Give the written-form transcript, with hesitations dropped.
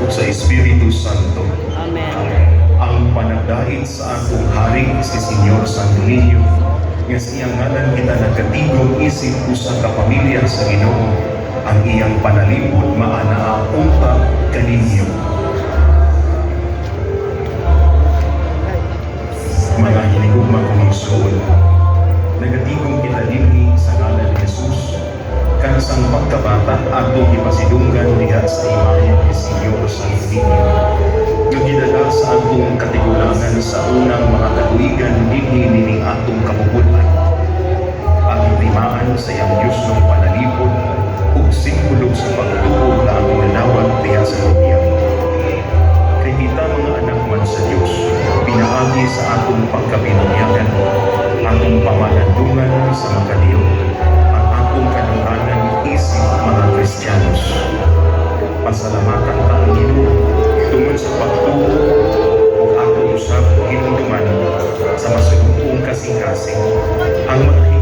ug sa Espiritu Santo. Amen. Ang panagdait sa atong hari, si Senyor Santo Niño, nga sa iyang ngalan kita nagkatigom isip usa ka pamilya sa Ginoo, ang iyang panalipod maanaa unta kaninyo. Mga hinigugma kong igsoon, nagatigom kita dinhi sa ngalan ni Jesus, kansang pagkabata atong gipasidunggan diha sa imahe ni Senyor Santo Niño nga gidala sa atong katigulangan sa unang mga katuigan dinhi nining atong kabubut-an. Ang timaan sa iyang Diyosnong panalipod ug simbolo sa pagtuo nga atong nadawat diha sa lubyan. Kay kita mga anak man sa Dios, pinaagi sa atong pagkabinunyagan, atong pamalandungan sa makadiyo, ang atong kanunganan isip mga Kristiyanos. Pasalamatan ta ang Ginoo tungod sa pagtuo ug atong usab hinumduman sa masulupong kasing-kasing ang mga